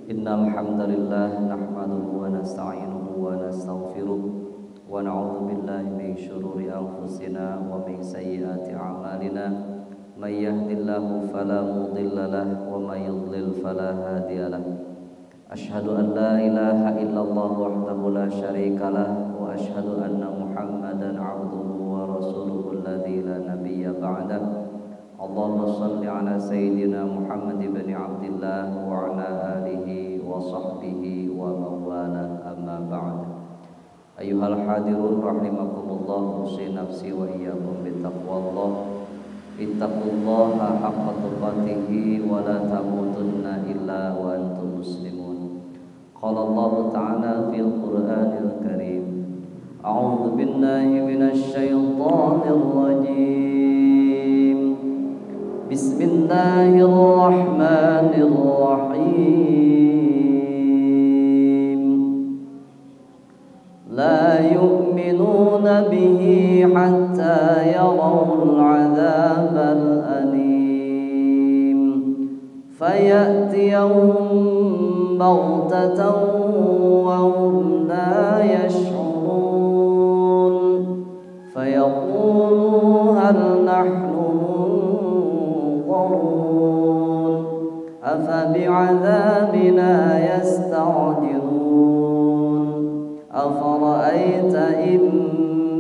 Innal hamdalillah nahmaduhu wa nasta'inuhu wa nastaghfiruh wa na'udzu billahi min syururi anfusina wa min sayyiati a'malina. May yahdihillahu fala mudilla lahu wa may yudlil fala hadiyalah. Asyhadu an la ilaha illallah wahdahu la syarikalah wa asyhadu anna Muhammadan 'abduhu wa rasuluhu alladzi la nabiyya ba'dah. Allahumma shalli ala sayyidina Muhammad ibn Abdillah wa ala alihi wa sahbihi wa mawala, amma ba'd. Ayyuhal hadirun rahimakumullah, usi nafsi wa iyyakum bitaqwallah. Ittaqullaha haqqa tuqatih wa la tamutunna illa wa antum muslimun. Qala Allahu ta'ala fil Qur'anil Karim, a'udzu billahi minasy syaithanir rajim. Bismillahirrahmanirrahim. La yu'minuna bihi hatta yarawul 'adzabal alim fayatiyahum baghtatan wa hum la yash'urun fayaqulu hal nahnu afabi'adzabina yasta'jilun afara'aita in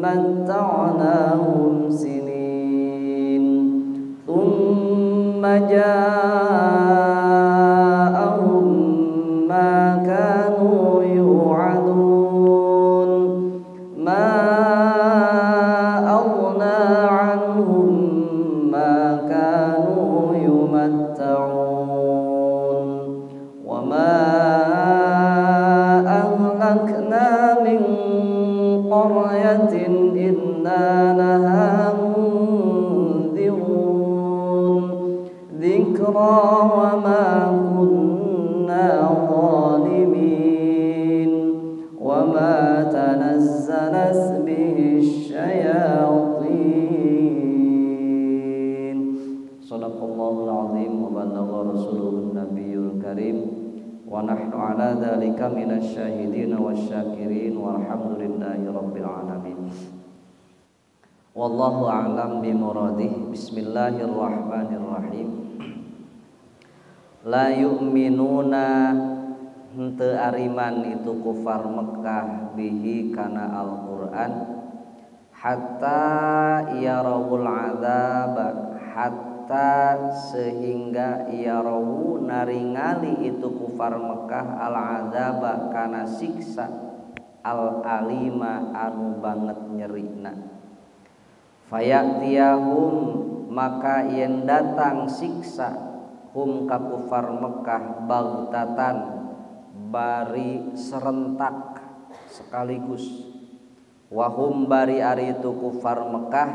matta'nahum sinin thumma ja'ahum ma kanu yu'adun ma aghna 'anhum ma kanu yumatta'un wa ma ahlakna min qaryatin illa laha munzirun dzikra wa ma kunna zalimin wa ma tanazzalat bihi syayatin. Shadaqallahul azim wa balagha rasuluhun nabiyul karim wa nahnu ala dzalika minasy syahidin wasyakirin walhamdulillahi rabbil alamin. Wallahu a'lam bimuradih. Bismillahirrahmanirrahim. La yu'minuna henteu ariman itu kufar Mekah bihi kana Al-Qur'an hatta yarawul adzab, hatta sehingga yarawu naringali itu kufar Mekah al-azaba kana siksa al-alima anu banget nyerina. Fayatiyahum maka yen datang siksa hum ka kufar Mekah baghtatan bari serentak sekaligus, wahum bari ari itu kufar Mekah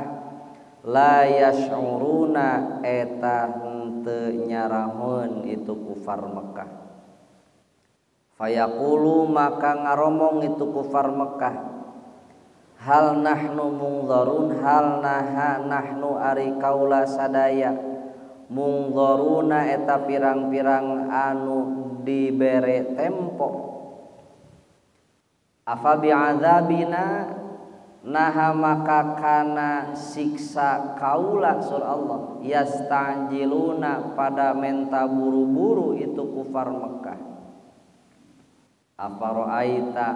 la yash'uruna eta henteu nyaraheun itu kufar Mekah. Fayaqulu maka ngaromong itu kufar Mekah, hal nahnu mungzarun, hal naha nahnu ari kaula sadaya mungzaruna eta pirang-pirang anu dibere tempo. Afa bi'adzabina naha maka kana siksa kaula sur Allah yastanjiluna pada menta buru-buru itu kufar Mekah. Afara'aita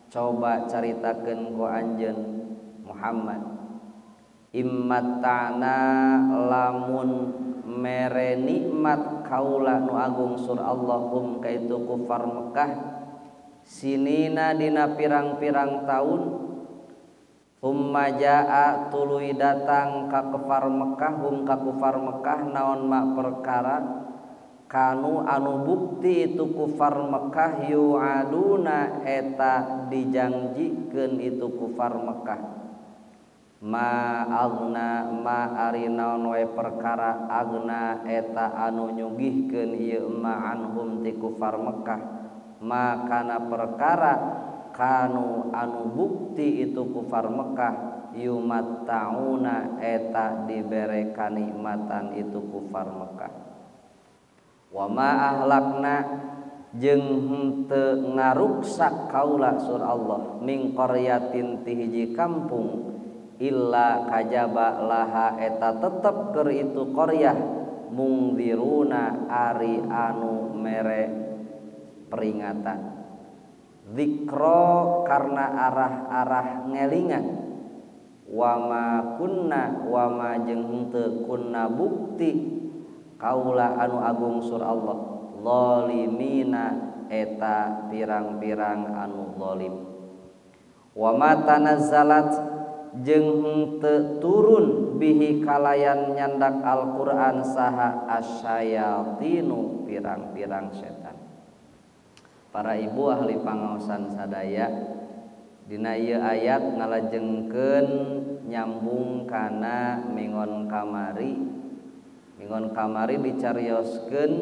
coba caritakeun ku anjeun Muhammad, immata'na lamun mere nikmat kaula nu agung sur Allah hum ka itu kufar Mekah sinina dina pirang-pirang taun, humma jaa tuluy datang ka kufar Mekah hum ka kufar Mekah naon ma perkara kanu anu bukti itu kufar Mekah yu'aduna eta dijangjikeun itu kufar Mekah. Ma agna ma ari naon wae perkara agna eta anu nyugihkeun ieu ma anhum ti kufar Mekah, ma kana perkara kanu anu bukti itu kufar Mekah yumattauna eta dibere kanikmatan itu kufar Mekah. Wa ma ahlakna jeung henteu ngaruksak kaula sur Allah min qaryatin ti hiji kampung illa kajaba laha eta tetep keur itu qaryah mungdiruna ari anu mere peringatan zikro karena arah-arah ngelingan wama kunna wama jeung henteu kunna bukti kaula anu agung sur Allah zalimina eta pirang-pirang anu zalim wama tanazzalat jeung henteu turun bihi kalayan nyandak Al-Qur'an saha asyayatinu pirang-pirang setan. Para ibu ahli pangaosan sadaya dina ieu ayat ngalajengkeun nyambung kana mingon kamari. Mingon kamari dicarioskeun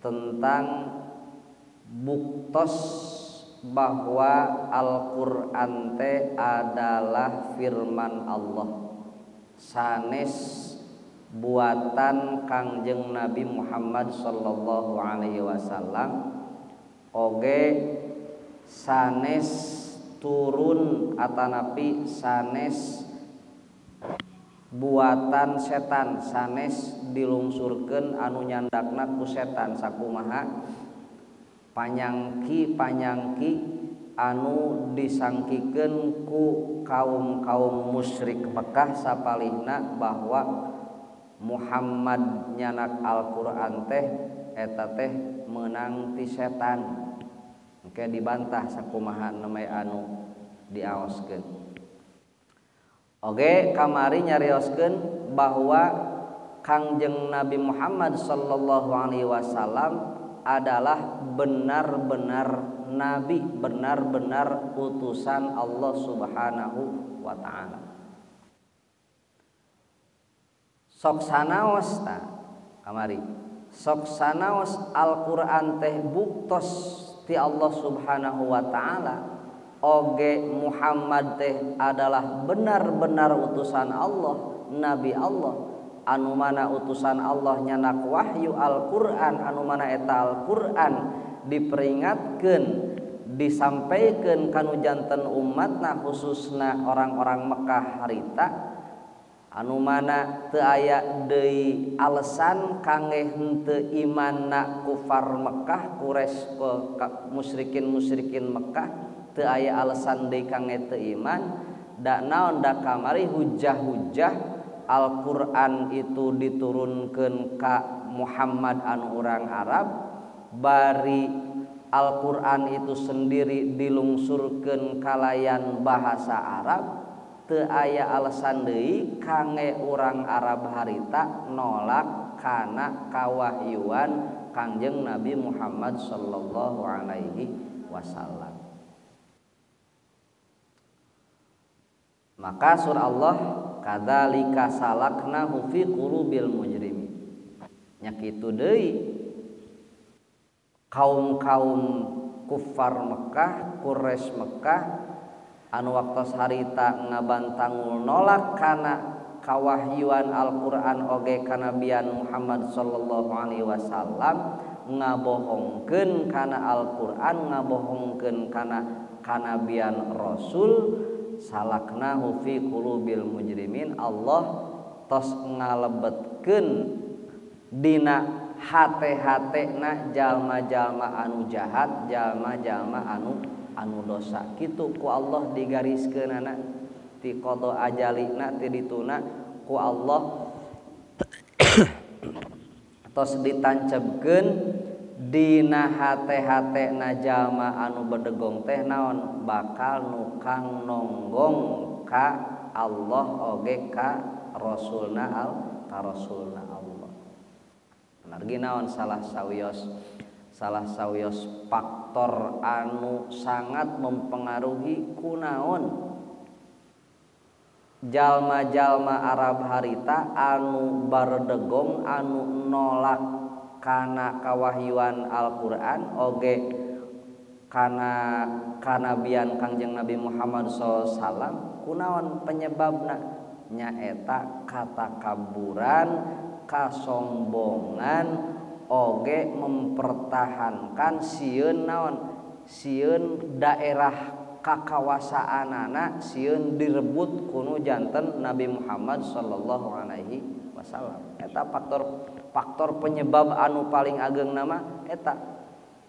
tentang buktos bahwa Al-Qur'an teh adalah firman Allah sanes buatan Kangjeng Nabi Muhammad sallallahu alaihi wasallam oge sanes turun atanapi sanes buatan setan sanes dilungsurkeun anu nyandakna ku setan sakumaha panyangki-panyangki anu disangkikeun ku kaum-kaum musyrik Mekah sapalihna bahwa Muhammad nyanak Al-Qur'an teh eta teh meunang ti setan. Engke dibantah sakumaha nembe anu diaoskeun. Oge kamari nyarioskeun bahwa Kangjeng Nabi Muhammad sallallahu alaihi wasallam adalah benar-benar nabi, benar-benar utusan Allah Subhanahu wa taala. Sok sanaos ta kamari. Sok sanaos Al-Qur'an teh buktos ti Allah Subhanahu wa taala. Oge Muhammad teh adalah benar-benar utusan Allah, nabi Allah. Anu mana utusan Allah nyanak wahyu Al-Qur'an, anu mana eta Al-Qur'an diperingatkeun, disampaikeun kanu janten umatna khususna orang-orang Mekah harita anu mana teu aya deui alasan kangge henteu imanna kufar Mekah, Quraisy, musyrikin-musyrikin Mekah teu aya alasan deui kangge teu iman da naon da kamari hujah-hujah Al-Qur'an itu diturunkeun ka Muhammad anu urang Arab bari Al-Qur'an itu sendiri dilungsurkeun kalayan bahasa Arab teu aya alasan deui kangge urang Arab harita nolak kana kawahyuan Kangjeng Nabi Muhammad sallallahu alaihi wasallam. Maka surah Allah kadzalika salaknahu fi qulubil mujrimin. Nya kitu deui kaum-kaum kufar Mekah, Quraisy Mekah anu waktos harita ngabantangul nolak kana kawahyuan Al-Qur'an oge kanabian Muhammad sallallahu alaihi wasallam ngabohongkeun kana Al-Qur'an, ngabohongkeun kana kanabian Rasul salaknahu fi qulubil mujrimin. Allah tos ngalebetkeun dina hate-hatena jalma-jalma anu jahat, jalma-jalma anu dosa. Kitu ku Allah digariskeunana ti qada ajalina ti dituna ku Allah tos ditancebkeun dina hate-hatena jalma anu bedegong teh naon bakal nukang nonggong ka Allah oge ka rasulna ka rasulna Allah. Margi naon salah sawios faktor anu sangat mempengaruhi kunaon jalma-jalma Arab harita anu bardegong anu nolak kana kawahyuan Al-Qur'an oge kana kanabian Kangjeng Nabi Muhammad SAW kunaon penyebabna nyaeta katakaburan, kasombongan oge mempertahankan sieun naon sieun daerah kakawasaanana sieun direbut kunu janten Nabi Muhammad sallallahu alaihi wasallam. Eta faktor penyebab anu paling ageng nama eta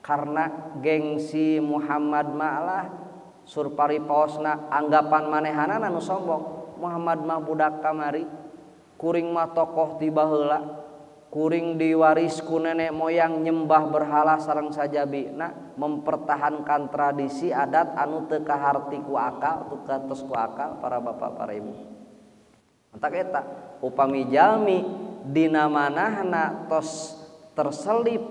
karena gengsi Muhammad malah surpari paosna anggapan manehanana nu sombong. Muhammad mah budak kamari, kuring mah tokoh ti baheula, kuring diwaris ku nenek moyang nyembah berhala sareng sajabina, mempertahankan tradisi adat anu teu kaharti ku akal, teu katos ku akal para bapak para ibu. Entak eta upami jalmi dina manahna tos terselip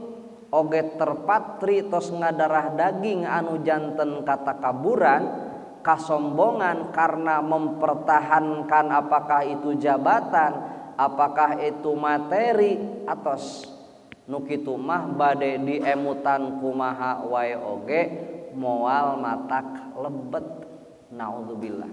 oge terpatri tos ngadarah daging anu janten katakaburan kasombongan karena mempertahankan apakah itu jabatan, apakah itu materi atos nu kitu mah bade diemutan kumaha wae oge moal matak lebet, naudzubillah.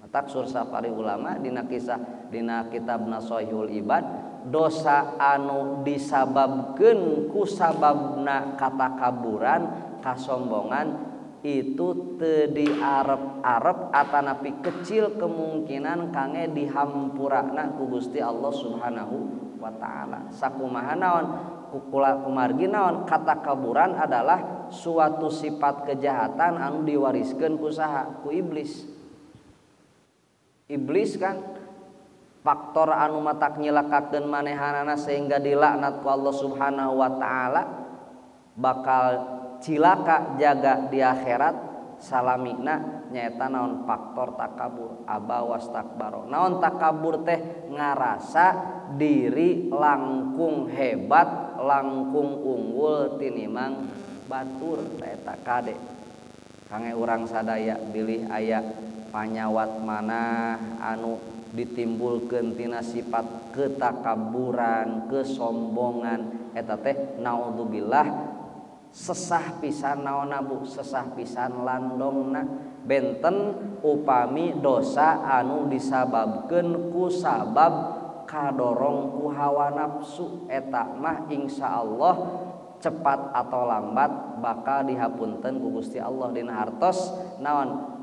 Matak sursa pari ulama dina kisah dina kitab Nasoihul Ibad, dosa anu disababkeun ku sababna katakaburan kasombongan itu teu diarep-arep atanapi kecil kemungkinan kange dihampurana ku Gusti Allah Subhanahu wa taala. Sakumaha naon kukula kumargi naon katakaburan adalah suatu sifat kejahatan anu diwariskeun ku saha? Ku iblis. Iblis kan faktor anu matak nyilakakeun manehanana sehingga dilaknat ku Allah Subhanahu wa taala, bakal cilaka jaga di akhirat salamina nyaeta naon faktor takabur, aba wastakbaro. Naon takabur teh ngarasa diri langkung hebat, langkung unggul tinimang batur. Eta kade kange urang sadaya bilih aya panyawat manah anu ditimbulkeun tina sifat ketakaburan, kesombongan, eta teh naudzubillah sesah pisan naonna bu, sesah pisan landongna. Benten upami dosa anu disababkeun ku sabab kadorong ku hawa nafsu, eta mah insyaallah cepat atau lambat bakal dihapunten ku Gusti Allah dina hartos naon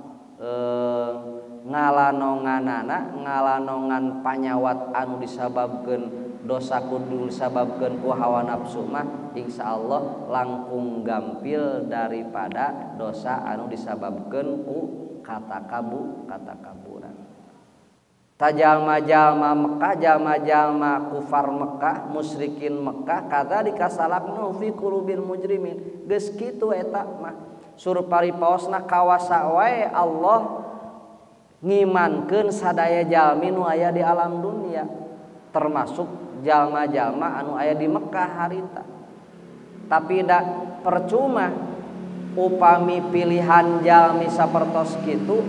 ngalanonganana, ngalanongan panyawat anu disababkeun dosa kudu disababkeun ku hawa nafsu mah insyaallah langkung gampil daripada dosa anu disababkeun ku katakaburan. Tajalma-jalma Mekah, jalma-jalma kufar Mekah, musyrikin Mekah, kadzalika salakna fi qulubil mujrimin. Geus kitu eta mah surpari paosna kawasa wae Allah ngimankeun sadaya jalmi nu aya di alam dunia, termasuk jalma-jalma anu aya di Mekah harita. Tapi dak percuma upami pilihan jalmi sapertos kitu,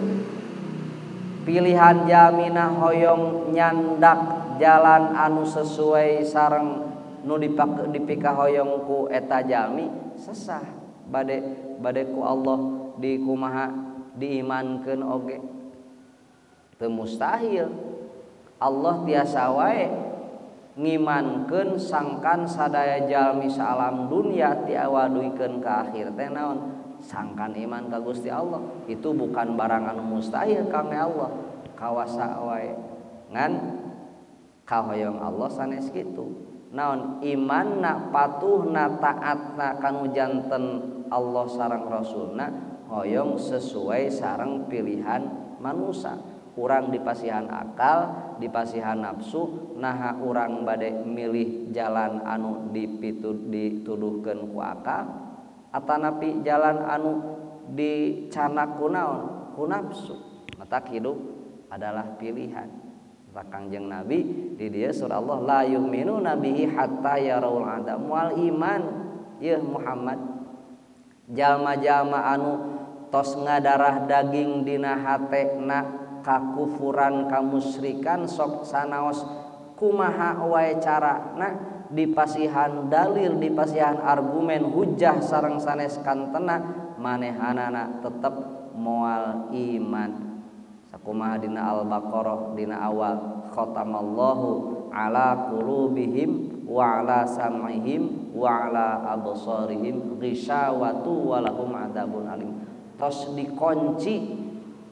pilihan jalmina hoyong nyandak jalan anu sesuai sareng nu dipikahoyong ku eta jalmi sesah bade ku Allah dikumaha diimankeun oge. Teu mustahil Allah tiasa wae ngimankeun sangkan sadaya jalmi saalam dunia ti awal duikeun ka akhir teh naon sangkan iman ka Gusti Allah. Itu bukan barang anu mustahil kangge Allah, kawasa wae ngan kahoyong Allah sanes kitu. Naon imanna patuhna taatna kanu janten Allah sareng Rasulna hoyong sesuai sareng pilihan manusia. Urang dipasihan akal, dipasihan nafsu, naha urang bade milih jalan anu dituduhkeun ku akal atanapi jalan anu dicanak ku naon ku nafsu. Matak hidup adalah pilihan. Mata Kangjeng Nabi di dieu surah Allah la yu'minu nabihi hatta yaraul adab wal iman. Yeuh Muhammad, jalma-jalma anu tos ngadarah daging dina hatena kakufuran kamusyrikan sok sanaos kumaha wae carana dipasihan dalil, dipasihan argumen hujah sareng sanes kantena manehanana tetep moal iman. Sakumaha dina Al-Baqarah dina awal khatamallahu ala qulubihim wa ala sam'ihim wa ala absarihim ghishawatu wa lahum adzabun alim. Tos dikunci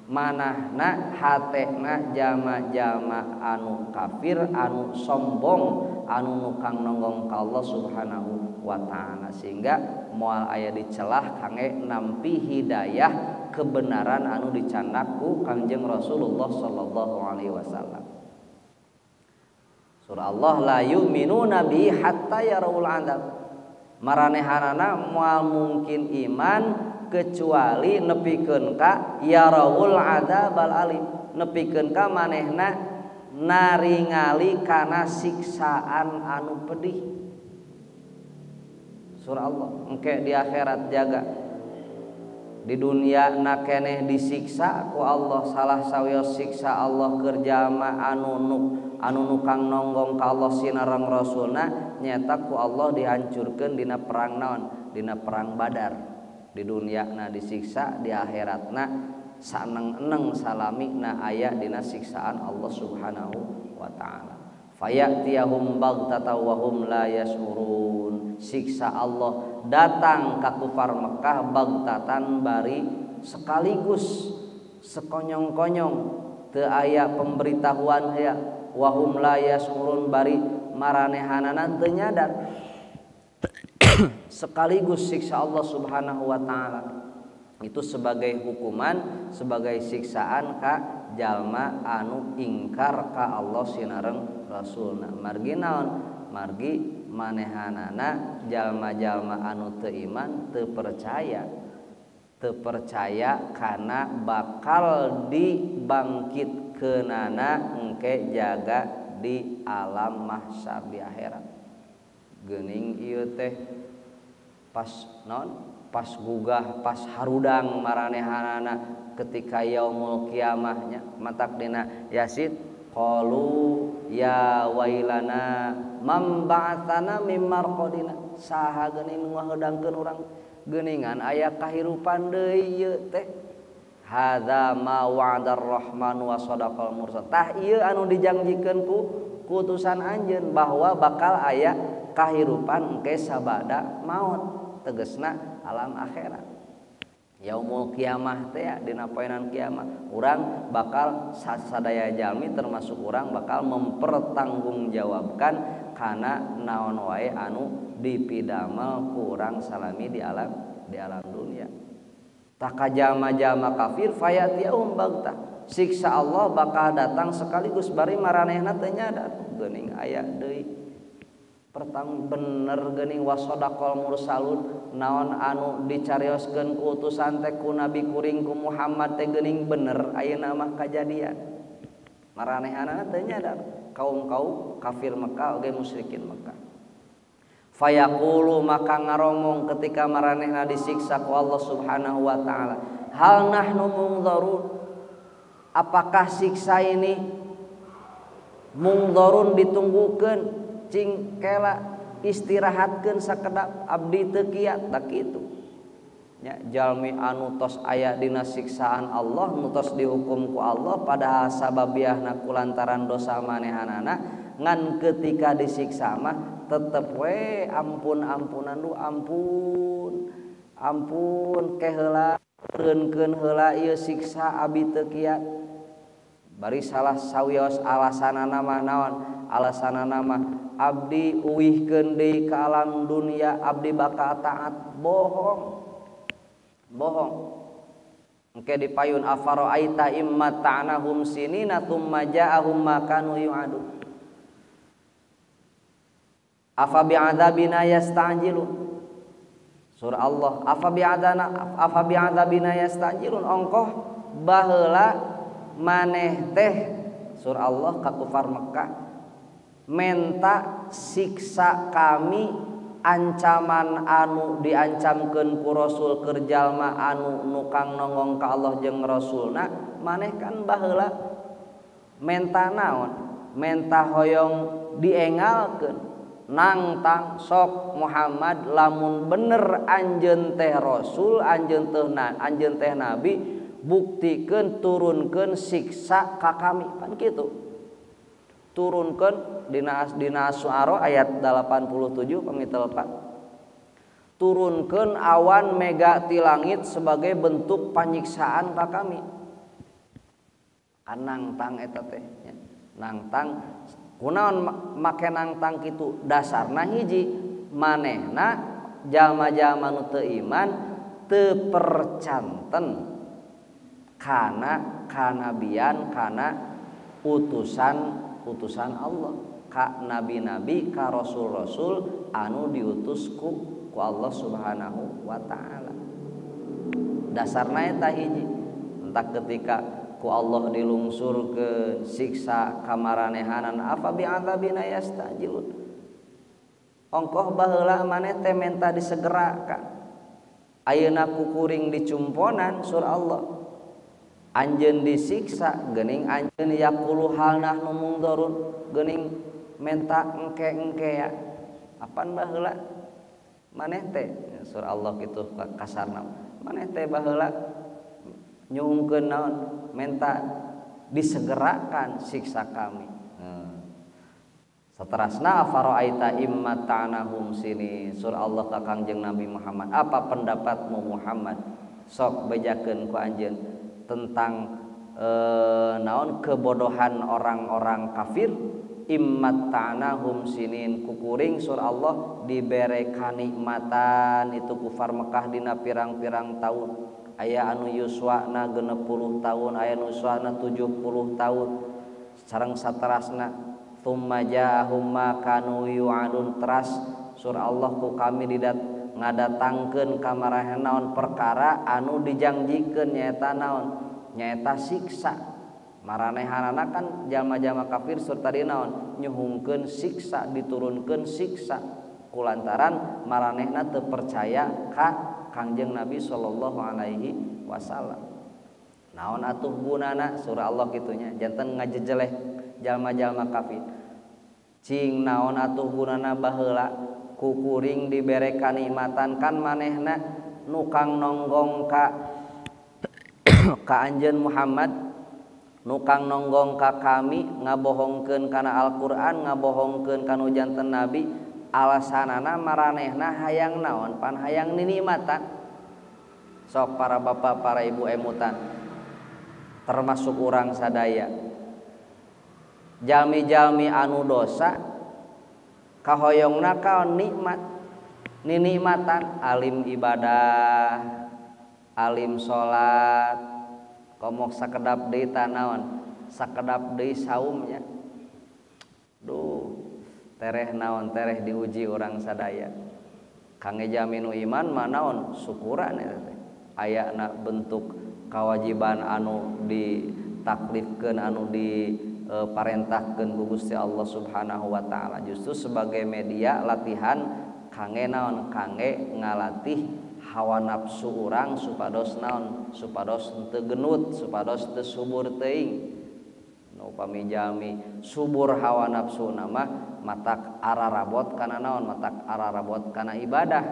manahna hatena jama-jama anu kafir anu sombong anu nukang nonggong ka Allah Subhanahu wa ta'ala, sehingga moal aya dicelah kangge nampi hidayah kebenaran anu dicandak ku Kangjeng Rasulullah sallallahu alaihi wasallam. Surah Allah la yu'minuna bi hatta yarawul adzab. Maranehanana moal mungkin iman kecuali nepikeun ka yarawul adzabal alim, nepikeun ka manehna naringali kana siksaan anu pedih. Surah Allah engke di akhirat jaga. Di dunia na keneh disiksa ku Allah, salah sawios siksa Allah keur jalma anu nukang nonggong ka Allah sinareng rasulna, nyata ku Allah dihancurkeun dina perang naon? Dina perang Badar. Di dunia na disiksa, di akhiratna saneng-eneng salami na aya dina siksaan Allah Subhanahu wa ta'ala. Fayatiyahum baghtatan wa hum la yash'urun. Siksa Allah datang ka kufar Mekah baghtatan bari sekaligus sekonyong-konyong, teu aya pemberitahuan ya, wa hum la yash'urun bari maranehanana teu nyadar. Sekaligus siksa Allah Subhanahu wa ta'ala itu sebagai hukuman, sebagai siksaan ka jalma anu ingkar ka Allah sinareng rasulna. Margi naon? Margi manehanana jalma-jalma anu teu iman, teu percaya, teu percaya kana bakal dibangkitkeunana engke jaga di alam mahsyar di akhirat. Geuning ieu teh pas naon? Pas gugah, pas harudang maranehanana ketika yaumul kiamahnya. Matak dina Yasin qalu ya wailana mam ba'atsana mim marqadina. Saha geuning nu ngaheudangkeun urang, geuningan aya kahirupan deui ieu teh. Hadza ma wa'adar rahman wa sadaqal mursal. Tah ieu anu dijangjikeun ku kutusan anjeun bahwa bakal aya kahirupan engke sabada maut, tegesna alam akhirat. Yaumul kiamah teh ya, dina poenan kiamah urang bakal sadaya jalmi termasuk urang bakal mempertanggungjawabkan kana naon wae anu dipidamel ku urang salami di alam dunia. Takajama-jama kafir fayatiyahum baghtah. Siksa Allah bakal datang sekaligus bari maranehna teu nyadar. Geuning aya deui pertang bener geuning wasodaqal mursalun, naon anu dicarioskeun ku utusan teh ku nabi kuring ku Muhammad teh geuning bener ayeuna mah kajadian. Maranehanana teu nyadar kaum-kaum kafir Mekah oge musyrikin Mekah. Fayaqulu maka ngaromong ketika maranehna disiksa ku Allah Subhanahu wa taala, hal nahnu mungdzarun, apakah siksa ini mungdzarun ditunggukeun, cing kela istirahatkeun sakedap abdi teu kiat. Tak kitu nya jalmi anu tos aya dina siksaan Allah, nu tos dihukum ku Allah padahal sababiahna kulantaran dosa manehanana, ngan ketika disiksa mah tetep we ampun-ampunan, du ampun ampun ke heula reunkeun heula ieu siksa abi teu kiat. Bari salah sawios alasanana mah naon? Alasanana mah abdi uwihkeun deui ka alam dunia, abdi bakal taat. Bohong, bohong. Engke dipayun afara'aita imma ta'nahum sinina tsumma ja'ahum ma kanu yu'adu. Afa bi'adzabina yasta'jilun. Surah Allah afa bi'adzana afa bi'adzabina yasta'jilun. Ongkoh baheula maneh teh, surah Allah ka kufar Mekah menta siksa kami, ancaman anu diancamkeun ku Rasul keur jalma anu nukang nonggong ka Allah jeung Rasulna, maneh kan baheula menta naon? Menta hoyong diengalkeun, nangtang sok Muhammad lamun bener anjeun teh Rasul, anjeun teh nabi, buktikeun turunkeun siksa ka kami, pan kitu. Turunkeun dina Asy-Syu'ara ayat 87 pamitelpat. Turunkeun awan mega ti langit sebagai bentuk panyiksaan ka kami. Kan nangtang eta teh nya. Nangtang kunaon make nangtang kitu? Dasarna hiji manehna jalma-jalma nu teu iman teu percanten kana kanabian kana utusan Allah ka nabi-nabi ka rasul-rasul anu diutus ku Allah Subhanahu wa taala. Dasarna eta hiji. Entah ketika ku Allah dilungsur ke siksa kamaranehanan afa bi'adzabina yastajilun. Ongkoh baheula maneh teh menta disegerakan. Ayeuna ku kuring dicumponan sur Allah. Anjeun disiksa geuning anjeun yaqulu hal nahnu mungdzarun geuning menta engke-engkea. Apan baheula maneh teh sur Allah kitu kasarna. Maneh teh baheula nyuhungkeun naon menta disegerakan siksa kami. Saterasna faraaita immata'nahum sini sur Allah ka Kangjeng Nabi Muhammad. Apa pendapatmu Muhammad? Sok bejakeun ku anjeun tentang naon kebodohan orang-orang kafir. Immata'nahum sinin kukuring sur Allah dibere kanikmatan itu kufar Mekah dina pirang-pirang tahun. Aya anu yuswana 60 tahun, aya anu yuswana 70 tahun. Sareng saterasna tsumma ja'ahum ma kanu yu'adun teras sur Allah ku kami didat ngadatangkeun ka maranehna naon perkara anu dijangjikeun nyaeta naon nyaeta siksa. Maranehanana kan jalma-jalma kafir sur tadi naon nyuhungkeun siksa diturunkeun siksa kulantaran maranehna teu percaya ka Kangjeng Nabi sallallahu alaihi wasallam. Naon atuh gunana surah Allah kitunya janten ngajejeleh jalma-jalma kafir. Cing naon atuh gunana baheula kukuring dibere kanikmatan kan manehna nukang nonggong ka ka anjeun Muhammad, nukang nonggong ka kami ngabohongkeun kana Al-Qur'an, ngabohongkeun kanu janten nabi, alasanana maranehna hayang naon pan hayang ninikmatan. Sok para bapak para ibu emutan termasuk urang sadaya jalmi-jalmi anu dosa kahoyongna ka nikmat ninikmatan alim ibadah alim salat komok sakedap deui tanaon sakedap deui saumnya. Duh tereh naon tereh diuji urang sadaya kangge jalmi nu iman mah naon syukuran eta teh ayana bentuk kewajiban anu ditaklifkeun anu di parentahkeun ku Gusti Allah Subhanahu wa taala justru sebagai media latihan kangge naon kangge ngalatih hawa nafsu urang supados naon supados teu genut supados teu subur teuing. Nu upami jalmi subur hawa nafsu nama matak ararabot kana naon matak ararabot kana ibadah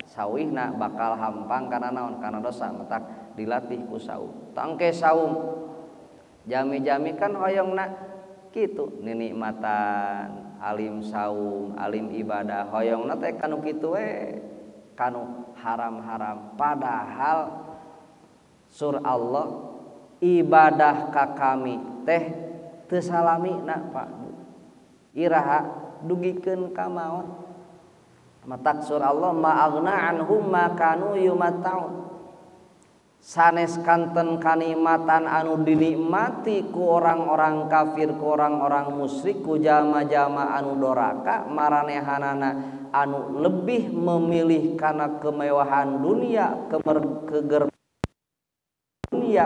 sawihna bakal hampang kana naon kana dosa matak dilatih ku saum. Tangke saum jami-jami kan hoyongna kitu ninikmatan alim saum alim ibadah hoyongna teh kanu kitu we kanu haram-haram padahal sur Allah ibadah ka kami teh teu salamina Pak Bu iraha dugikeun ka maot matak sur Allah ma'agna anhum ma kanu yumatta'un sanes kanten kanikmatan anu dinikmati ku orang-orang kafir ku orang-orang musyrik ku jalma-jalma anu doraka maranehanana anu lebih memilih kana kemewahan dunia keger dunia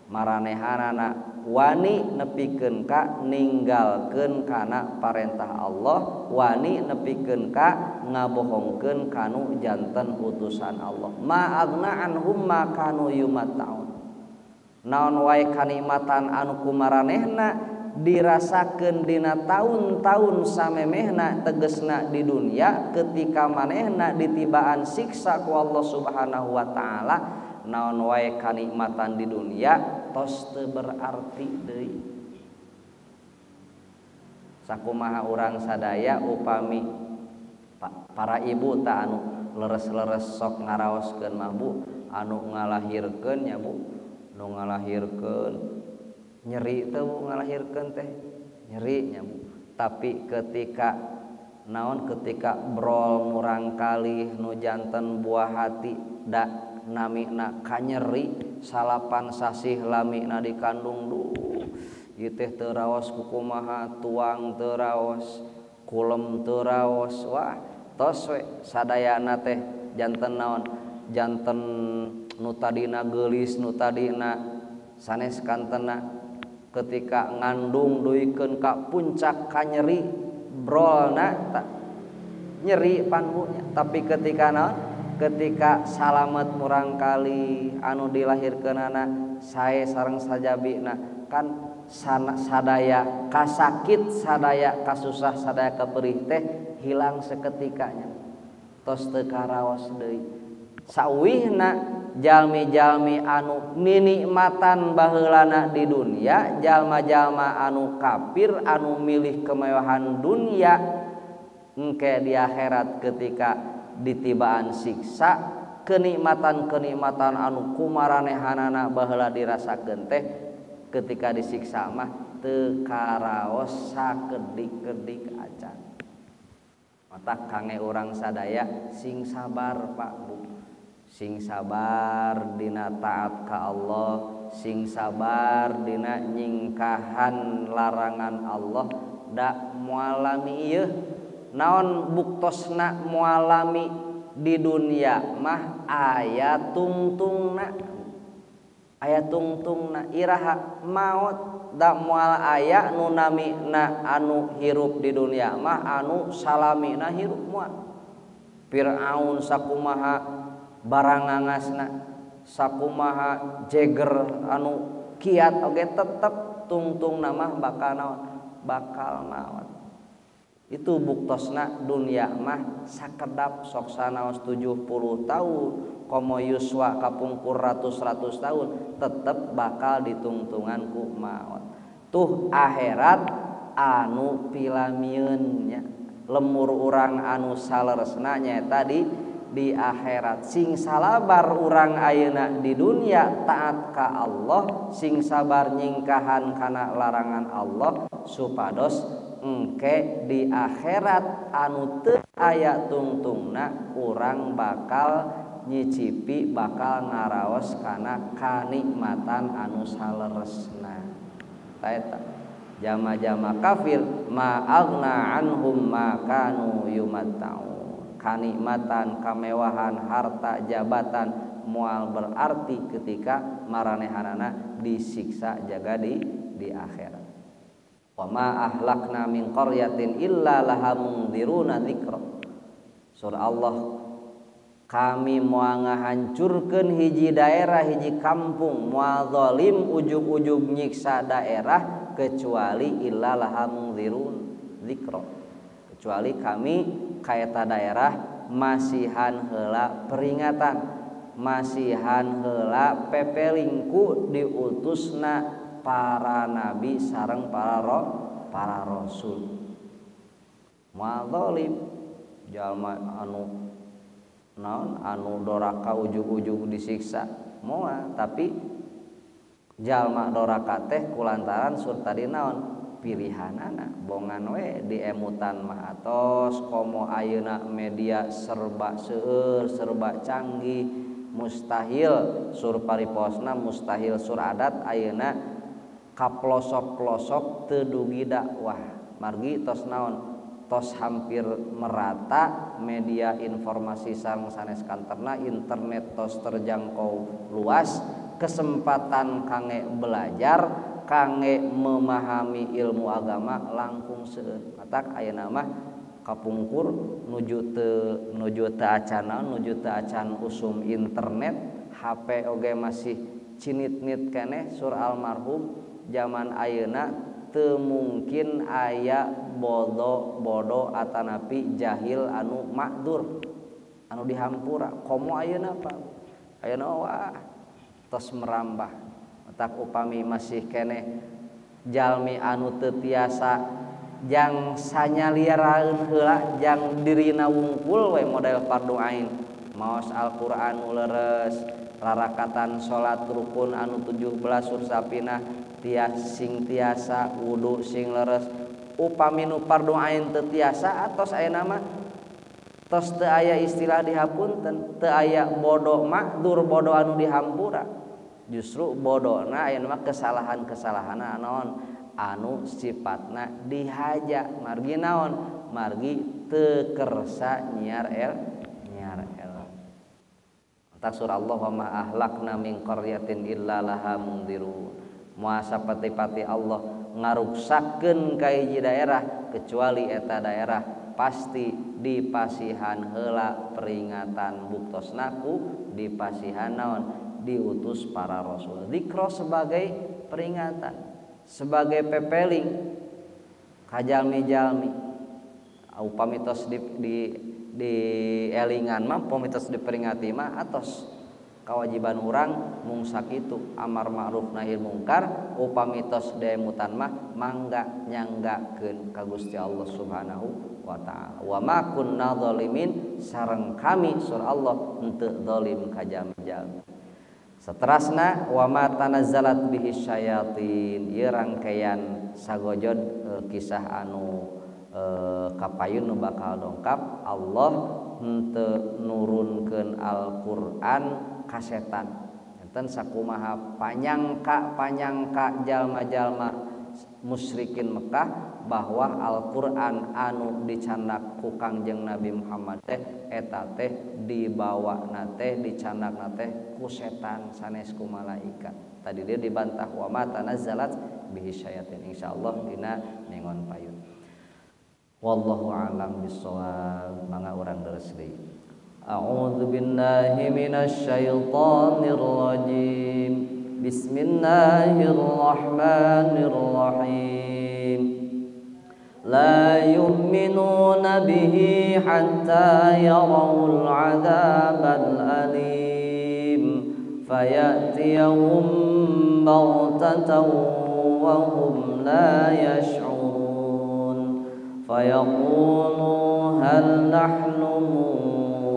maranehanana wani nepikeun ka ninggalkeun kana parentah Allah wani nepikeun ka ngabohongkeun kanu janten utusan Allah ma agna anhum ma kanu yumattaun naon wae kanikmatan anu kumaranehna dirasakeun dina taun-taun samemehna tegesna di dunia ketika manehna ditibaan siksa ku Allah Subhanahu wa taala naon wae kanikmatan di dunia tos teu berarti deui. Sakumaha urang sadaya upami para ibu ta anu leres-leres sok ngaraoskeun mah Bu, anu ngalahirkeun nya Bu, nu ngalahirkeun nyeri teu Bu, ngalahirkeun teh nyeri nya Bu. Tapi ketika naon, ketika brol murangkalih nu janten buah hati da namina kanyeri salapan sasih lamina dikandung duh ieu teh teu raos kukumaha, tuang teu raos, kulem teu raos, wah tos we sadayana teh janten naon, janten nu tadina geulis, nu tadina sanes kantena ketika ngandung duikeun ka puncak kanyeri brolna tak nyeri pan Bu nya. Tapi ketika naon, ketika salamet murangkali anu dilahirkeunana sae sareng sajabina kan sadaya kasakit, sadaya kasusah, sadaya keperih teh hilang seketikanya, tos teu karaos deui. Sauwihna jalmi-jalmi anu ninikmatan baheulana di dunia, jalma-jalma anu kafir anu milih kemewahan dunia, engke di akhirat ketika ditibaan siksa, kenikmatan-kenikmatan anu kumaranehanana baheula dirasakeun teh ketika disiksa mah teu karaos sakedik-kedik acan. Matak kange urang sadaya sing sabar Pak Bu, sing sabar dina taat ka Allah, sing sabar dina nyingkahan larangan Allah. Da mualami ieu naon buktosna mualami di dunia mah aya tungtungna, aya tungtungna iraha maot. Da moal aya nu namina anu hirup di dunia mah anu salamina hirup moal. Fir'aun sakumaha barangangasna, sakumaha jeger anu kiat oge tetep tungtungna mah bakal naon, bakal maot. Itu buktosna dunia mah sakedap sok sanaos 70 tahun komo yuswa kapungkur ratus-ratus tahun tetep bakal ditungtungan ku maot. Tuh akhirat anu pilamieun nya, lemur urang anu saleresna nyaeta di akhirat. Sing salabar urang ayeuna di dunia taat ka Allah, sing sabar nyingkahan kana larangan Allah supados engke di akhirat anu teu aya tungtungna urang bakal nyicipi, bakal ngaraos kana kanikmatan anu saleresna. Ta eta jama-jama kafir ma aghna anhum ma kanu yumatta'un. Kanikmatan, kamewahan, harta, jabatan moal berarti ketika maranehanana disiksa jaga di akhirat. Wa ma ahlakna min qaryatin illa laha mundziruna dzikra. Surah Allah, kami moal ngahancurkeun hiji daerah, hiji kampung, moal zalim ujug-ujug nyiksa daerah kecuali illa laha mundzirun dzikra. Kecuali kami kaeta daerah masihan heula peringatan, masihan heula pepelingku diutusna para nabi sareng para rasul. Moal zalim jalma anu naon anu doraka ujug-ujug disiksa moal, tapi jalma doraka teh kulantaran sur tadi naon pilihanana bongan we diemutan mah atos komo ayeuna media serba seueur serba canggih, mustahil sur pariposna, mustahil sur adat ayeuna kaplosok-plosok teu dugi dakwah. Margi tos naon tos hampir merata media informasi sareng sanes kanterna, internet tos terjangkau luas, kesempatan kange belajar, kange memahami ilmu agama langkung seueur. Matak ayeuna mah kapungkur nuju teu acan nuju teu acan usum internet, HP oge masih cinit-nit keneh sur almarhum. Zaman ayeuna teu mungkin aya bodoh atanapi jahil anu makdur anu dihampura komo ayeuna Pak. Ayeuna wah tos merambah. Tak upami masih keneh jalmi anu teu tiasa jang sanyaliaraeun heula jang dirina wungkul we model fardu ain maos Al-Qur'an nu leres rarakatan salat rukun anu 17 sursapina tias sing tiasa wudu sing leres upami nu fardu ain teu tiasa atos ayeuna mah tos teu aya istilah dihapunten teu aya bodoh makdur bodoh anu dihampura justru bodona ayeuna mah kesalahan-kesalahan naon anu sifatna dihaja margi naon margi teu kersa nyiar el tak surah Allah wa ma ahlakna min qaryatin illa laha mundirun moal sapati-pati Allah ngaruksakeun ka hiji daerah kecuali eta daerah pasti dipasihan heula peringatan buktosna ku dipasihan naon diutus para rasul zikro sebagai peringatan sebagai pepeling kajalmi-jalmi upami tos di elingan mah upami tos diperingati mah atos kewajiban urang mung sakitu amar ma'ruf nahi mungkar upami tos demutan mah mangga nyanggakeun ka Gusti Allah Subhanahu wa ta'ala wa ma kunna zalimin sareng kami surah Allah henteu zalim ka jalmi-jalmi. Seterasna wa ma tanazzalat bihi syayatin ieu rangkaian sagojod kisah anu kapayun nu bakal dongkap Allah henteu nurunkeun Al-Qur'an ka setan. Enten sakumaha panyangka jalma-jalma musyrikin Mekah bahwa Al-Qur'an anu dicandak ku Kangjeng Nabi Muhammad teh eta teh dibawana teh dicandakna teh ku setan sanes ku malaikat. Tadi dia dibantah wa ma tanazzalat bihi syayatin. Insyaallah dina nengon payun. Wallahu a'lam bissawab. Mangga urang deres deui. A'udzu billahi minasyaitonir rajim. Bismillahirrahmanirrahim. La yu'minuna bihi hatta yarawul 'adzabal alim fayatiyahum baghtatan wa hum la yash'urun fayaqulu hal nahnu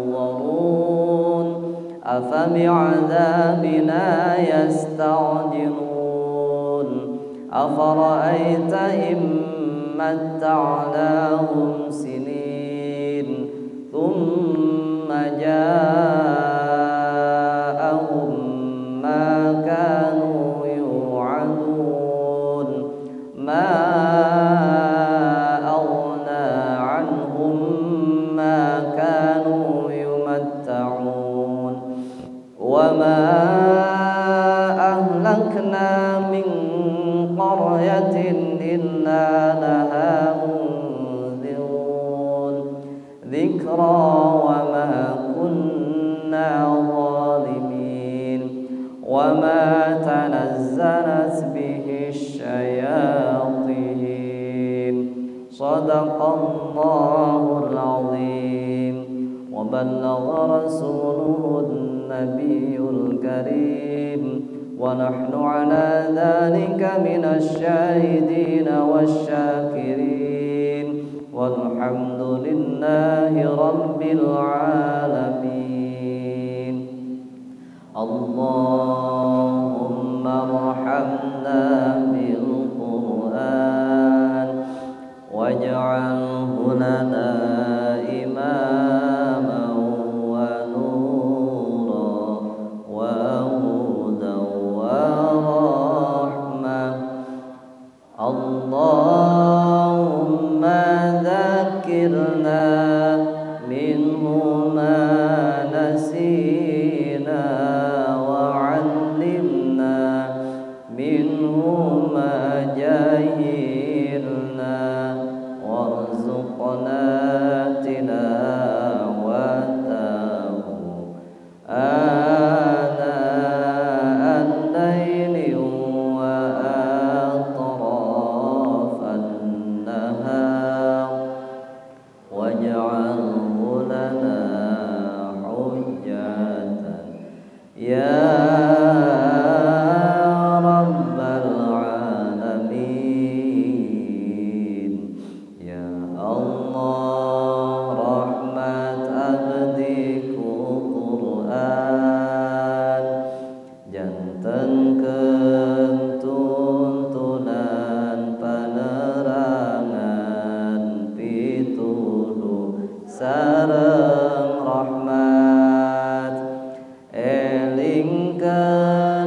munzarun afabi'adzabina yasta'jilun afara'aita in matta'nahum sinin thumma ja'ahum ma kanu yu'adun ma aghna 'anhum ma kanu yumatta'un wa ma ahlakna min qaryatin illa laha munzirun dzikra wa ma kunna zalimin wa ma tanazzalat bihi syayatin. Sadaqallahul azim wa ballagha rasuluhun nabiyul karim wa nahnu ala dzalika minasy syahidin wasyakirin walhamdulillahi rabbil alamin. Allahumma arhamna bil Qur'an waj'alhu lana imaman wa nuran wa hudan wa rahmah. Allahumma dzakirna minhu sareng rahmat elingkeun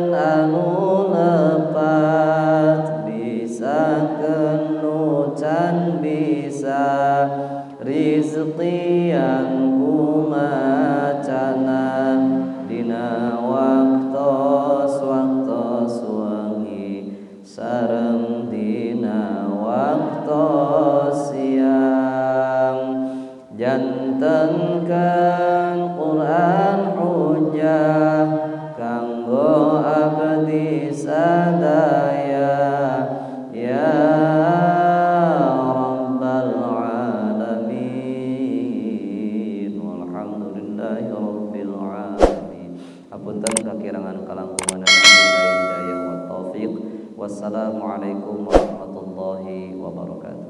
anu lepat bisakeun nu can bisa rizqian kumacana dina waktos waktos wangi sareng dina waktos siang jantenkeun Quran hujah kanggo abdi sadaya ya rabbal alamin walhamdulillahi rabbil alamin. Hapunten kakirangan kalangkungan hidayah wa taufiq. Wassalamualaikum warahmatullahi wabarakatuh.